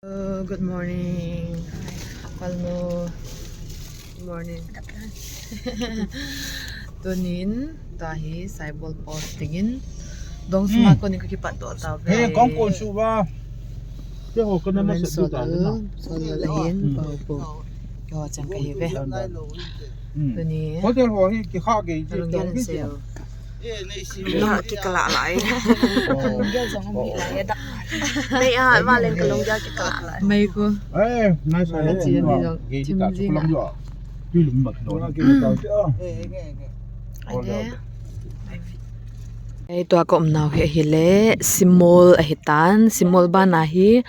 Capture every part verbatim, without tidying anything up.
Hello, good morning. Hello. Good morning. Tunin, tua hi Saibol Post dingin. Dong suma ko ni ko kipat to ta ve. Hey, kong kon su ba. Ke ho ko na ma sa du ta na. Sol la hin, pa po. Ke ho chang ka hi ve. Tuni. Hotel ho hi ki kha ke ji. Lung yan se. Na ki kala lai. Lung yan jong mi lai da. Nei a, valen ka lung yan ki kala lai. Mai ko. Eh, nice. Ka chi ni jong. Thim ji na. Tui lum mak lo. Ai de. Ei, tua ka umnau hi ahile, Simol ahitan, Simol bana hi,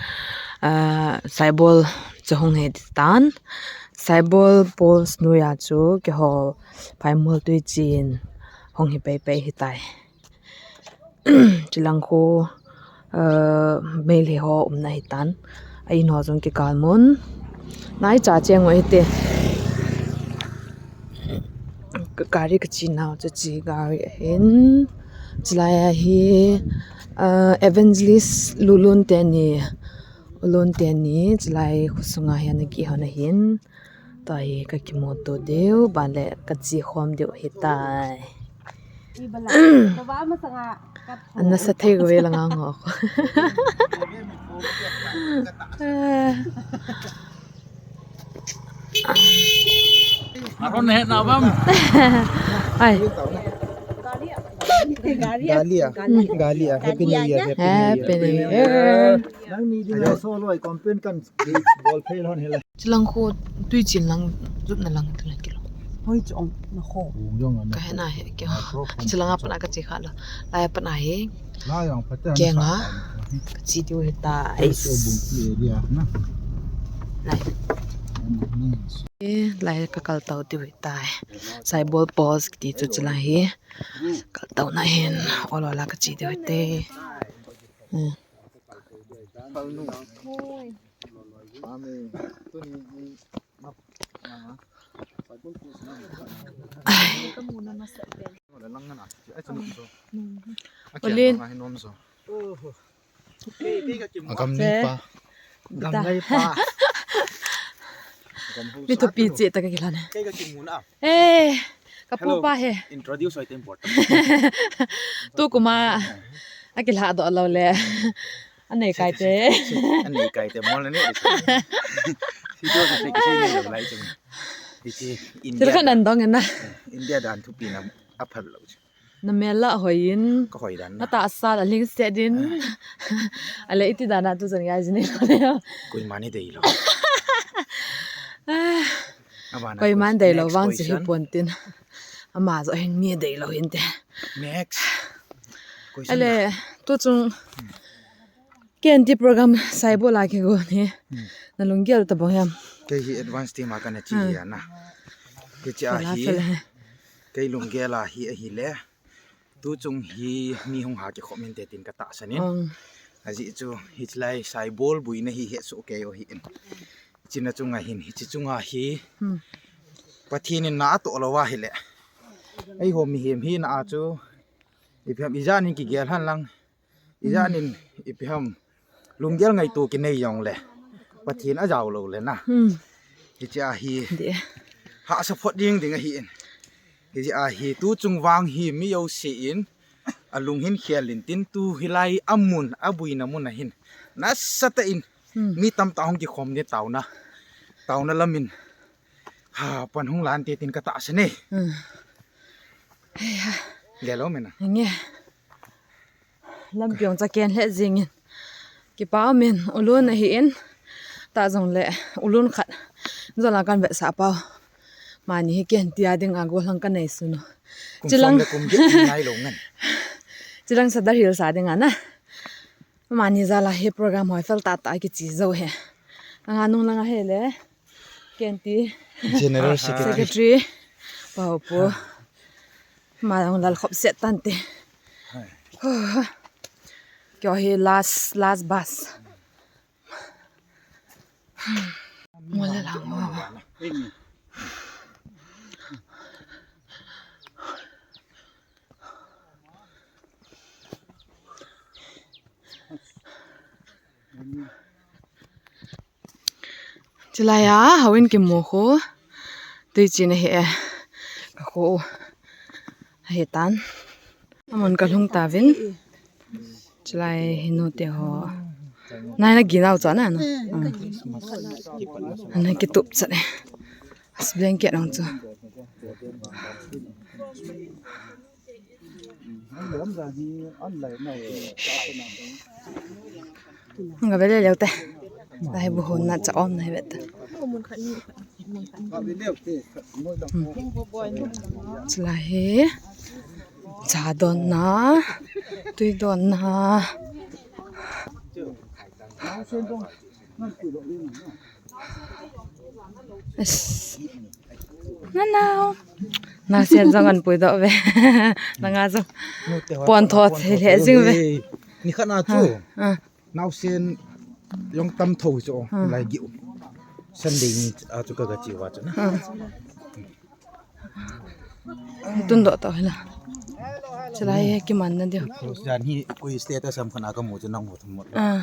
ah, Saibol chu hung hi tan, Saibol Post noiya chu keiho Phaimol Tuichin hung hi peipei hitai. Chilang khu, ah, Meitei ho umna hitan, a in ho jong kikal mun, naicha cheng u hite. Ka gari ka chi nau chu chi gari ahin. Chulai a hi, ah, Evangelist Lulun teni, Lulun teni, chulai khosunga hi ana kihon ahin. Tua hi ka kimuto diu, ban le ka chi khom diu hitai. Ana sa thei ko ve la nga ngo ko. Aron he na bam. Ai. Galia. Galia. Happy New Year. Happy New Year. Nang ni di na solo ai complain kan bol phei lon he la. Chilang khu Tuichin lang, jupna lang tu lang kilo. Hoi chong na kho. Ka he na he kyo. Chilang a pat na ka chi kha lo. Lai a pat na he. Kenga. Ka chi diu hitai. Lai. Eh, lai ka kal tau diu hitai. Saibol Post kiti chu chilang hi. Kal tau na hin. Olo la ka chi diu hite. Hmm. Olin. Agam nei pa. Gam nei pa. Mi thupi che ta ka kilan. Eh, ka pu pa he. Introduce oi tem bot. Tu kuma akilha do lo le. Anei kai te. Anei kai te mol ne. Video se ke se ne lai che. Iti India. Til khan an dong na. India dan thupi na aphal lo. Na mel la hoi in. Ka hoi dan na. Na tahsa la ling se din. Ale iti dan na tu jan ngai jin lo le. Koima nei dei lo. Koima nei dei lo vang si hi pon tin. Ama jo hin mi dei lo hin te. Next. Ale tu chung Ken ti program Saibol a kigon hi. Hmm. Na lunggel ta bang ham. Kei hi advance team a kana chi hi ana. Kei chi a hi. Kei lunggel a hi ahile. Tu chung hi mi hung ha kikhom inte tin ka tahsan in. Ajeh chu hichelai Saibol buina hi hesoh kei u hi in. China chunga hin, hiche chunga hi. Hmm. Pathen in na atoh lou ahile. Eiho mihem hina a chu. Ipi ham ijat in kigel hen lang. Ijat in ipi ham lunggel ngaito kinei jong le Pathen ajao lou le na. Hmm. Hiche a hi. Hahsa phot ding ding ahi in. Hiche a hi tu chung vang hi mi jouse in alung hin khel in tin tu hilai amun abuina mun a hin. Nasatah in mi tamtah hung kikhom ni taona. Taona lam in. Ha, pan hung lan te tin ka tahsan e. Hmm. Hei ha. Gel lou mena. Nge. Lampi jong cha ken lheh jing in. Kipa um in, u lun ahi in. Tah jong le, u lun khat. Jol a kan vetsah pau. Mani hi ken tia ding a gollhang ka nei sun u. Kum som le kum get ding ngai lou ngan. Chilang Sadar Hills a ding a na. Mani jal a hi program hoi fel tah tah kichi jou hi. Anga nung lang a hi le. Ken ti. General Secretary. Secretary. Pau pu. Ma jong lal khop set tan te. Kyo hi last, last bus. Mo le lang mo. Chulai a houin kimu khu tui chin ahi e. Ka khu ahi tan. Amun ka lhung ta vin. Chulai hi nu te ho. Nai na ginau cha na na. Ana kitup chat e. As blanket ang chu. Nga bele leu te. Lai bu hon na cha om na hi vet. Chulai hi cha don na, tui don na. Nanao. Nasen jong an pui doh ve. Nanga jong. Pon tho thei le jing ve. Ni khat na chu. Nasen jong tam tho chu lai giu. Sunday ni a chu ka ga chi wa chu na. Tun doh tau hila. Chulai hi kiman na diu. Jan hi koi status am khana ka mu chu nang mu thum mot. Ah.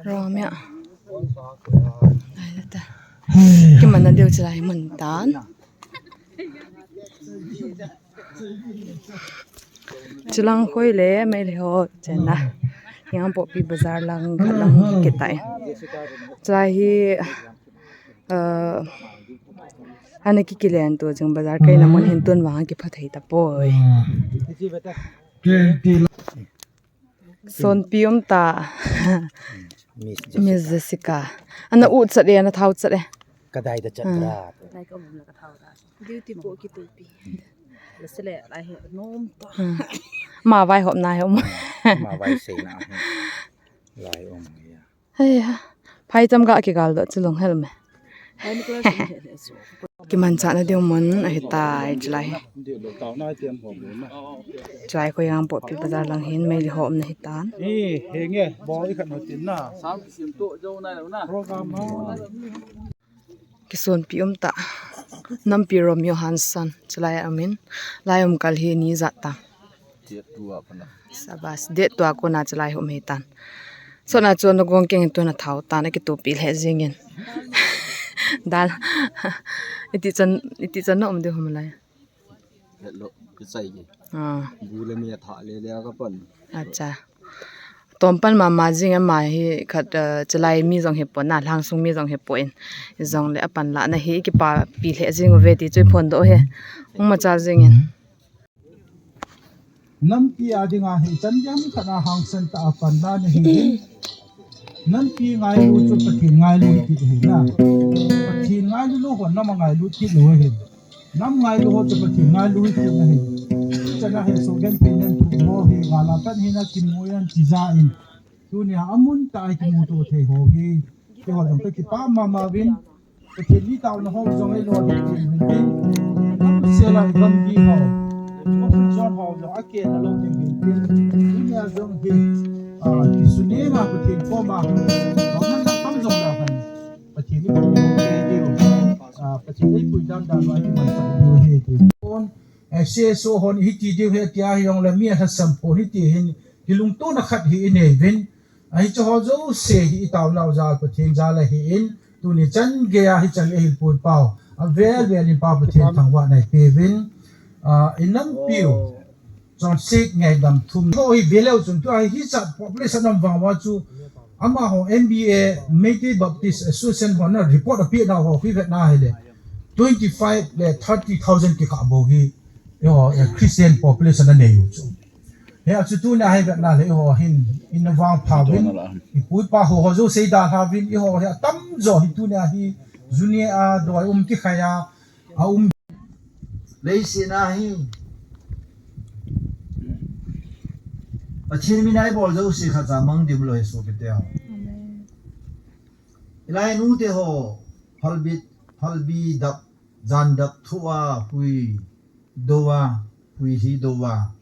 Rom ya. Ai ta. Kiman na diu chulai mun tan. Chulang khoi le mai le ho chen na. Yang po pi bazar lang lang kitai. Chulai hi Ana kikilen tu jing bazar kai na mun hin tun vang kipha thei ta poi. Sonpi um ta. Miss Jessica. Ana u chat e, ana thau chat e. Ka dai da chat ra. Duty po kitupi. La sele lai he nom ta. Ma vai hop na he um. Ma vai sei na. Lai um ya. Hei ha. Phai cham ga kigal doh chu long hel me. Kimanchah na diu mun ahi tai chulai hi. Chulai khoi ang po pi bazar lang hin mai li hom na hi tan. Ni he nge bo i khat no tin na. Program ma. Kisonpi um ta. Nampi Romeo Hanson chulai amin. Lai um kal hi ni jat ta. Sabas, det tua kona chulai hum hi tan. Sona chu na gong keng tu na thau tan, akitupi le jingin. Dal. Iti chan, iti chan na um de hum lai. Lo, kichai ge. Ah. Bu le mi tha le le ka pan. Acha. Tom pan mama jing ama hi khat, eh, chulai mi jong hi pon na, lhangsung mi jong hi pon. Jong le apan la na hi kipapi le jing uve ti chu phon doh he. Hung ma cha jingin. Nampi a dinga hi chan jam khat a hangsan ta a pan la na hi. Nampi ngailu chu Pathen ngailu hi ti hi na. Pathen ngailu lou ho nam a ngailu ti lou hi. Nam ngailu ho chu Pathen ngailu hi ti na hi. Chana hi so gen pen nen thu ho hi nga la tan hi na kimu yan ti ja in. Tunia amun ta a kimu to thei ho hi. Keiho jong kakipah mama uvin. Pathen ni taona ho jong eilo ding uvin. Nam sela gamgi ho. Nam John ho jong akena lou ding uvin. Tunia jong hi. Ah, kisune ma Pathen koma. Kam na kam jong la han. Pathen ni Pathen ni. Ah, Pathen ni pui dan dan wa ki man sa ni he ti. Kon, eh, C S O hon hiti diu he tia hi jong le mi a lhasam pon hiti hin. Hi lungtona khat hi i nei uvin. Ahi chu ho jouse hi i taonau jal Pathen jal ahi in, tuni chan gei a hi chan i hil pui pau. A vel vel in Pa Pathen thangvahna i pe uvin. Ah, i nampiu. Chon sik ngai dam thum. Ho hi veleu chun tu ahi hi chat population am vang wa chu. Amaho M B A Meitei Baptist Association ho na report a pe na ho hi vet na hi le. Twenty five le thirty thousand ki ka bo hi. Yo, eh, Christian population a nei u chu. He a chu tuna hi vet na le ho hin in a vang pha uvin. I pui pa ho ho jo sei da ha uvin i ho he a tam jo hi tuna hi junior a doi um ki khaya a um. Leiset a hi. Pathen min a i bol jouse khat cha mang dim lou Jesu Christa. Amen. Ilai nu te ho phalbit, phalbi dap, jan dap thu a hui. Doa, hui hi doa.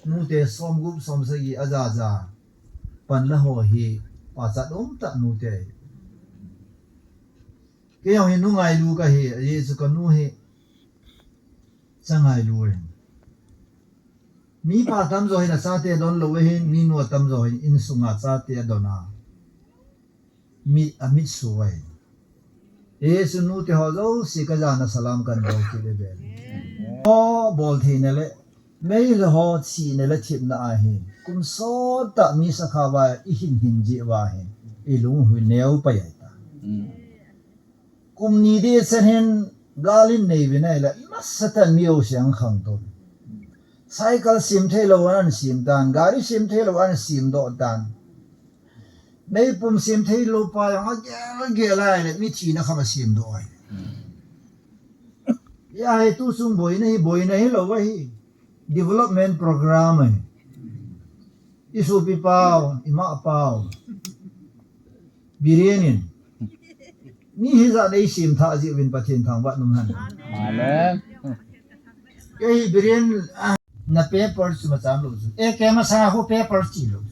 Nute som gup som sagi a ja ja. Pan la ho hi, pachat um ta nute. Kei jong hi nu ngailu ka hi, Jesu ka nu hi. Cha ngailu hin. Mi pa tam jo hin a chate don lou hin, mi nu a tam jo hin, insunga chate a don a. Mi a mit su a hin. Jesu nute ho jouse kajana salam kahin bol kit e. Ho bol theina le, mei le ho thina le thepna ahi. Kum sot tah mi sakha uva ihin hin jeh uva hi, ilung hi neo pai ahi ta. Kum ni ding chan hin gal in nei uvin ahile, nasatah in mi jouse ahung khangtou. Cycle sem thei lou ahin sem tan, gari sem thei lou ahin sem doh tan. Meipum sem thei lou pa jong agel gel ahile, mi thina kham asem doh ahi. Hia hi tu chung boina hi, boina hilou ahi. Development program ahi. I sopi pau, i mah pau. Biren in. Mi hijat nei sem tha jeh uvin Pathen thangvah in um hen. Amen. Kei Biren, ah, na paper chu macham lou chu. E, kei masa ho paper chi lou.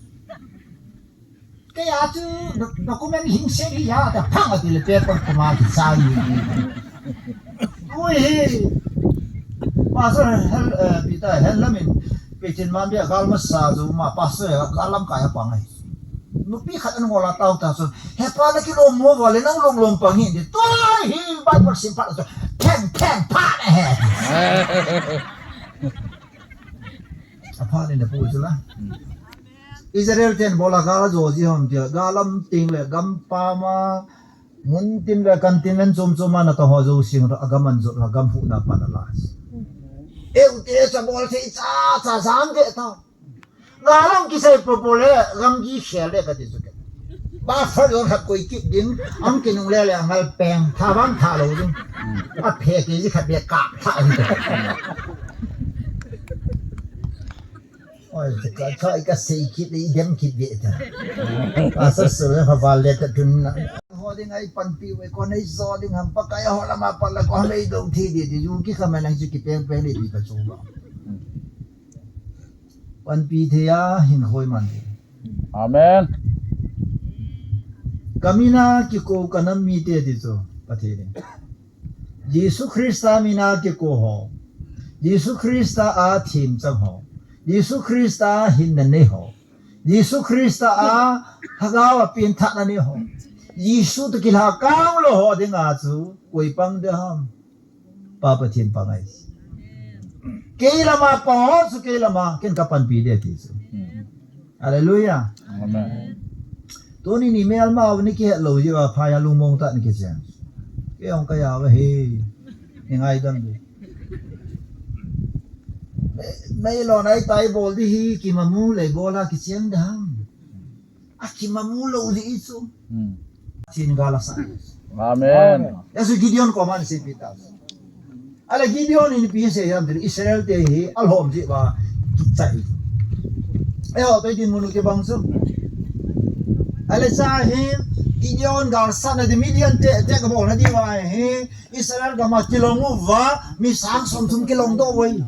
Kei a chu doc-, document hing se hi ya ta phang ati le paper koma kichai. Ui hi. Pastor hel, eh, Peter hel lamin. Kei chin man bia gal masa chu ma pastor gal lamkai a pang ahi. Nupi khat ana ngol a tao ta chu. He pa na kilom mo vale nang lom lom pang hi. Tua hi Bible sim pa chu. Theng theng pa na he. Apha ni na pu chu la. Israel ten bola gal jo ji ham tia, gal lam ting le gam pam a, mun tin le kan tin len chom chom a na ta ho jo sing ta, agam an jot la, gam hu na pa na la. Eu te cha bol thei cha, cha jang ke ta. Gal lam kisai po po le, gam gi khel le ka ti chu ke. Ba fa lo khat koi kit ding, ang kinung le le ngal peng, tha bang tha lou ding. A phe ke ji khat be ka tha ding. Oi, ka, ka, ka sei kit, i dem kit ve ta. Pastor Sir, ha val le ta tun na. Ho ding ai panpi ve, ko nei zo ding ham Pakai ho lama pan la ko nei do thi di di, ju ki kha ma nang ju ki peng peng di di pa chu ba. Panpi thei a hin khoi man di. Amen. Ka mina kiko ka nam mite di chu, Pathen in. Jesu Christa mina kiko ho. Jesu Christa a themchang ho. Jesu Christa a hinna nei ho. Jesu Christa a lhagao a pengthahna nei ho. Jesu toh kilhakang lou ho dinga chu koi pang ding ham. Pa Pathen pang ahi. Kei lama pang ho chu kei lama ken ka panpi ding ti chu. Hallelujah. Amen. Tuni ni mel ma ni kihet lou ji va pha ya lungmong tah ni kichen. Kei ong ka ya va he. Ni ngaidam di. Mei, mei lo nai tai bol di hi kimamu le bol a kicheng ding ham. A kimamu lou di chu. Hmm. Chin gal a sa. Amen. Ya su Gideon ko man se pi ta. Ale Gideon in pi se yam Israel te hi alhom ji ba kichai. Ayo, to din munu ke bang su. Ale cha hi Gideon gal sa na di Midian te, te ka bol na di va hi. Israel gam a kilong uva, mi sang som thum kilong doh uve.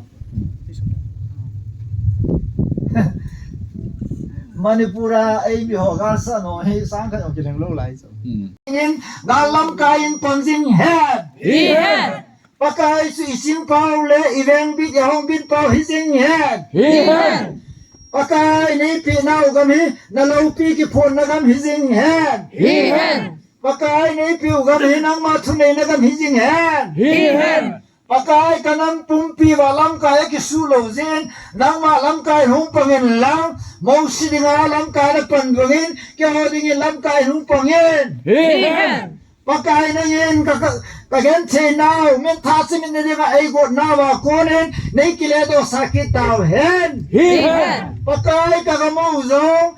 Manipur a eimi ho gal sa no, hi sang khat jong kileng lou lai chu. Hmm. In, gal lamkai in pang jing hen. Hi hen. Pakai chu i sing pau le, i veng bit, i hong bit pau hi jing hen. Hi hen. Pakai nei pi nau gam hi, na loupi kiphon na gam hi jing hen. Hi hen. Pakai nei piu gam hi nangma thuneina gam hi jing hen. Hi hen. Pakai ka nam pumpi va lamkai a kisu lou jin, nangma lamkai hung pang in lang, Mosi dinga lamkai na pan bangin, keiho dingin lamkai hung pang in. Hi hen. Pakai nangin ka, ka, ka genthei nau, min tha chimin na dinga eigot nau a konin, nei kile doh sa kit tau hen. Hi hen. Pakai ka gam u jong,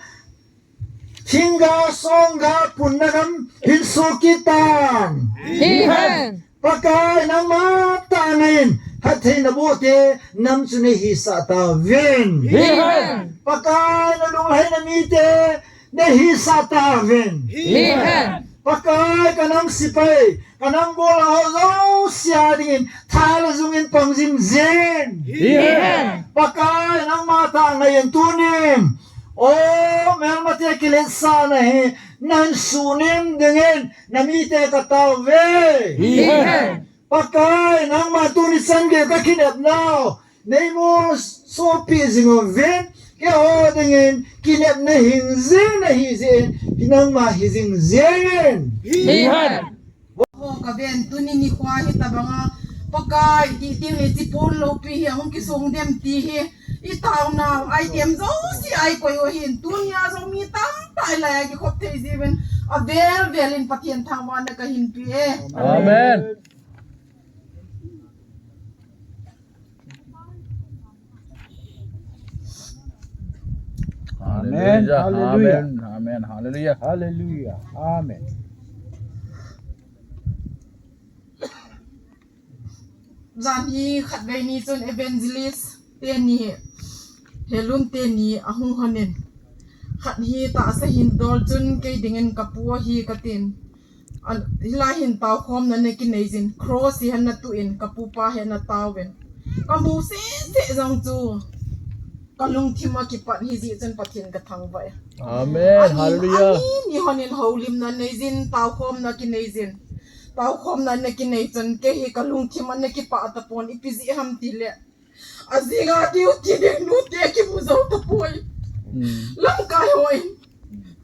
Thingga, songga, punna gam, hin so kit tan. Hi hen. Pakai nangma tah ngaiyin, phattheina boh te, nam chu nei hisah tauvin. Hi hen. Pakai na lunglhaina mite, nei hisah tauvin. Hi hen. Pakai ka nam sipai, ka nam gollhang ho jouse a dingin, tha le jungin pang jing jin. Hi hen. Pakai nangma tah ngaiyin tunin. O, melmate kiletsahna hi, nahin suhnem dingin, na mite ka tao uve. Hi hen. Pakai, nangma tuni chan gei ka kinepnau. Nei mu sopi jing uvin, keiho dingin, kinepna hing jing nahi jeh in, nangma hi jing jin. Hi hen. Amen. Tuni nikho hi tabanga Pakai ti ting le ti pon lo pi hi ahung kisong dem ti hi. I tauna item jouse a i koi u hin tunia jong mi tamtah i lai a kikhop thei jiuvin avel vel in Pathen thangvahna kahin pe e. Amen. Amen. Hallelujah. Hallelujah. Amen. Amen. Hallelujah. Hallelujah. Amen. Jan hi khatvei ni chun evangelist teni, Helun teni ahung honin. Khat hi tahsa hin dol chun kei dingin kapu ahi katin. An, hilai hin taokhomna ana kinei jin, cross hi ana tuh in, kapupa hi ana taovin. Kamu sese jong chu kalungthim a kipat hijeh chun Pathen kathangvah e. Amen. Ani, hallelujah. Ani ni honin houlimna nei jin, taokhomna kinei jin. Taokhomna ana kinei chun, kei hi kalungthim ana kipah tapon, ipi jeh ham tile. Ajinga duty ding nute kimu jou tapoi. Hmm. Lamkai hon.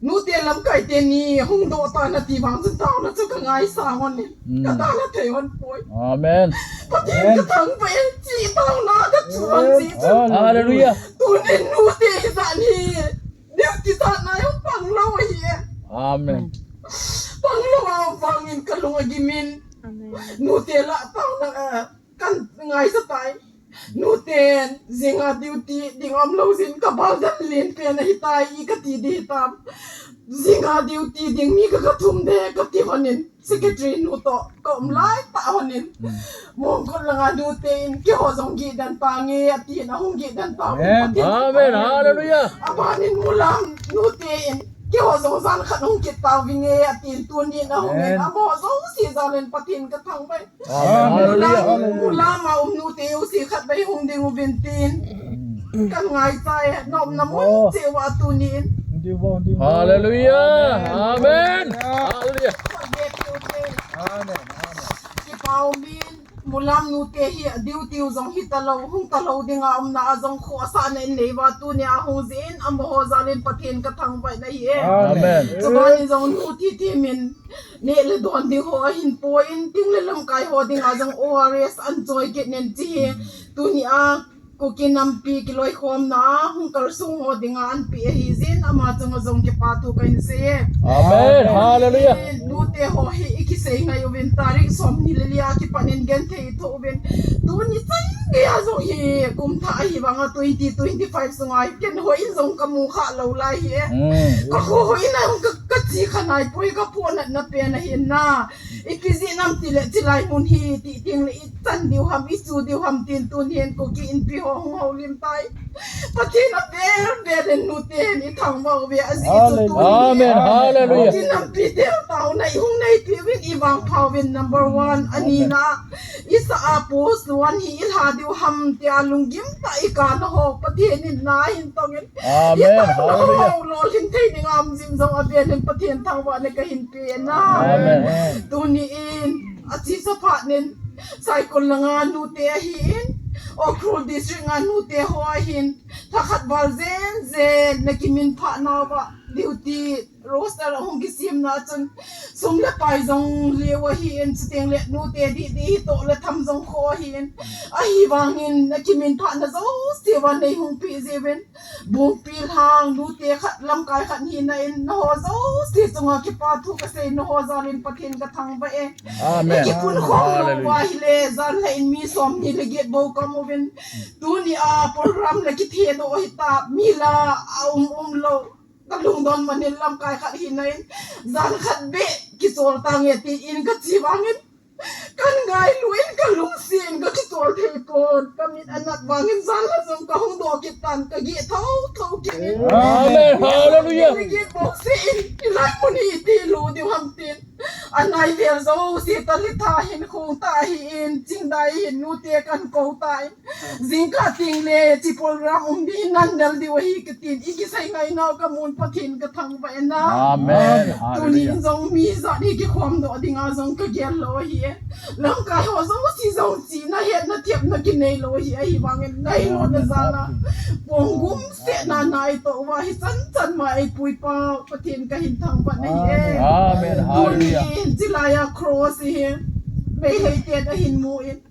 Nute lamkai teni hung doh tan ati vang chun taona chu kangaisang hon in. Hmm. Katala thei hon poi. Amen. Pathen kathangvah e, chi taona kachu hon ji chun. Hallelujah. Tunin nute hi jan hi. Duty jan a hung pang lou ahi e. Amen. Pang lou a vangin kalung agimin. Amen. Nute lah taona, eh, Kan ngaisah tai. Nuten, jinga duty ding umlou jin, kabal dan len pen ahitai, i kati ding hitam. Jinga duty ding mi ka, kathum de, kati honin. Secretary nu toh, kaum lai tah honin. Mm. Mongkot langa nute in, keiho jong gih den tange, atin, ahung gih den tauve. Amen. Amen. Hallelujah. Abanin Mulam nute in, keiho jong jan khat hung kit tauvinge, atin, tunin ahung in, amaho jouse jal in Pathen kathangvah e. Amen. Hallelujah. Mulam, Mulam a um nute jouse khatvei hung ding uvin tin. Kan ngaicha e, na umna mun cheh uva tunin. Hallelujah. Amen. Hallelujah. Amen. Amen. Kipa umin, Mulam nute hi duty u jong hita lou, hung ta lou dinga umna a jong khohsahna in nei uva tunia hung jin, amaho jal in Pathen kathangvah e. Amen. Chubanin jong nu titi min, neh le don ding ho ahin pon, ting le lamkai ho dinga jong O R S ahin choi kit in ti hi. Tunia Kuki nampi kiloikhomna a hung kalsong ho dinga ahin pe ahi jin, ama chunga jong kipa thu kahin sei e. Amen. Hallelujah. Nute ho hi i kisei ngai uvin, tarik somni le li a kipat in genthei i thoh uvin. Tuni chan geiya jong hi kum thah ahi vanga twenty twenty-five sunga hi ken houin jong kamu kha lou lai hi e. Mm. Ka houin a jong ka, kache kha nai poi, kapohnatna pen ahi na. Ipi jeh ham tile, chilai mun hi, ti ting le, i chan diu ham, i chu diu ham, tin tun hin Kuki Inpi ho hung houlim tai. Pathen a vel vel in nute hin i thangvah uve, ajeh chu tun hin. Amen. Hallelujah. Kuki nampi te taona i hung neipi uvin, i vangpha uvin, number one, anina. I sa a post one hi i lha diu ham, tia lunggim tah a i kana ho, Pathen in na ahin tongin. Amen. Hallelujah. Lolhin thei ding a um jing jong avel in Pathen thangvahna kahin pe e. Amen. Tuni in, achesa phat in, Saikul langa nute ahin, Ukhrul District a nute ho ahin, lhakhat val jen jen na kiminphah nauva, duty roster ahung kisemna chun, sum le pai jong lheh ahin, chuteng le nute didi hi toh le tham jong kho ahin, ahivangin na kiminphahna jouse uva nei hung pe jiuvin, Bungpi lang nute khat, lamkai khat hina in, naho jouse chunga kipa thu kasei, naho jal in Pathen kathangvah e. Amen. Kipun khom lou uva hile, jan le in mi somni le get bou kamu uvin. Tunia program le kithedoh hita, mi la aum um lou. Kalungdon man in lamkai khat hina in, jan khat beh kichol tange tin kache vangin, kan ngailu in kalungset in kakichol thei pon. Kamit anat vangin jan la jong kahung doh kit tan, kageh thotho kit in. Amen. Hallelujah. Kageh bou se in, hilai mun hi iti lou diu ham tin. Anai vel jouse Talitha hin khong ta hi in, Chingdai hin nute kan kou ta in. Jingkah teng le, chi program um ding nan del diu ahi katin, i kisei ngai nau kamun Pathen kathangvah e. Amen. Tunin jong mi jat hi kikhom doh dinga jong kagel lou ahi e. Lamkai ho jouse jong chihna hetna thepna kinei lou ahi, ahivangin ngailutna jal a pong gum sehna nai toh uva hi chan chan ma eipui pa Pathen kahin thangvah e. Amen. Hallelujah. Tunin chilai a cross hi Hei hei ten ahin mu in,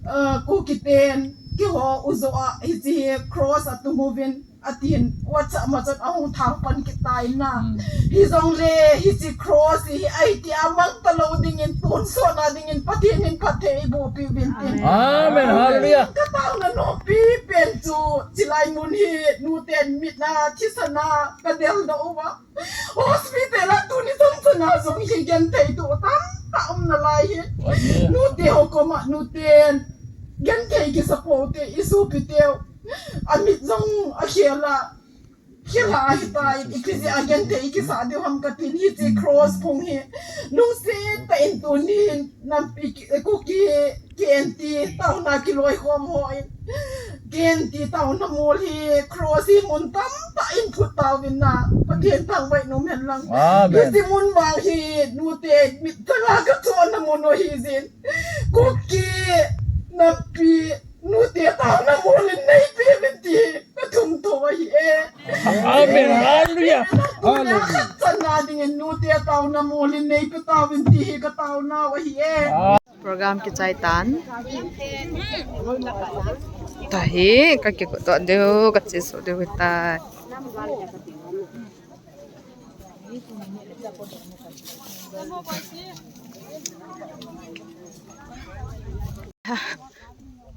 uh, Kuki ten, keiho ujo a, hiche hi cross atum uvin, atin, WhatsApp ma chun ahung thang pan kit tai na. Hmm. Hijongle, hiche cross hi, ahi ti a mang talou dingin, tonsot na dingin, Pathen in phatthei eiboh piuvin tin. Amen. Hallelujah. Ka taona nompi pen chu, chilai mun hi, nu ten mit na, thisan a, ka del doh uva. Hospital a tuni chan chan a jong hi genthei tu tamtah um nalai hi. Amen. Nute ho koma nuten genthei kisa pou te, i sopi teu. Amit jong akhel a, khel a ahitai, i kiji a genthei kisa diu ham katin hiche cross phong hi. Lungset tah in tunin nampi ki, Kuki K N T taona kiloikhom ho in, K N T taona mol hi, cross hi mun tamtah in phut tauvin na, Pathen thangvah in um hen lang. Amen. Hiche mun vang hi, nute mit chang a ka chonna mun u ahi jin. Kuki nampi, nute taona mol in neipe uvin ti ka thum tho ahi e. Amen. Hallelujah. Hallelujah. Khat chan na dingin nute taona mol in neipe tauvin ti hi ka taonau ahi e. Program kichai tan. Tahi, ka kikot doh diu, ka chesuh diu tai.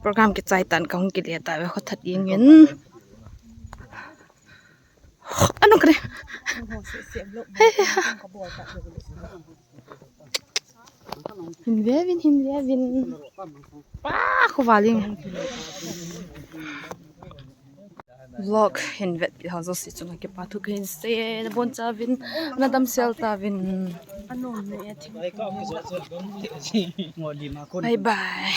Program kichai tan, kahung kile tauve, khothat jeng in. Ano kare. He, he, ha. Hin ve uvin, hin ve uvin. Pa, khovah ling. Vlog hin vetpi ho jouse chunga kipa thu kahin sei e, nabon chauvin, nadamsel tauvin. Bye bye.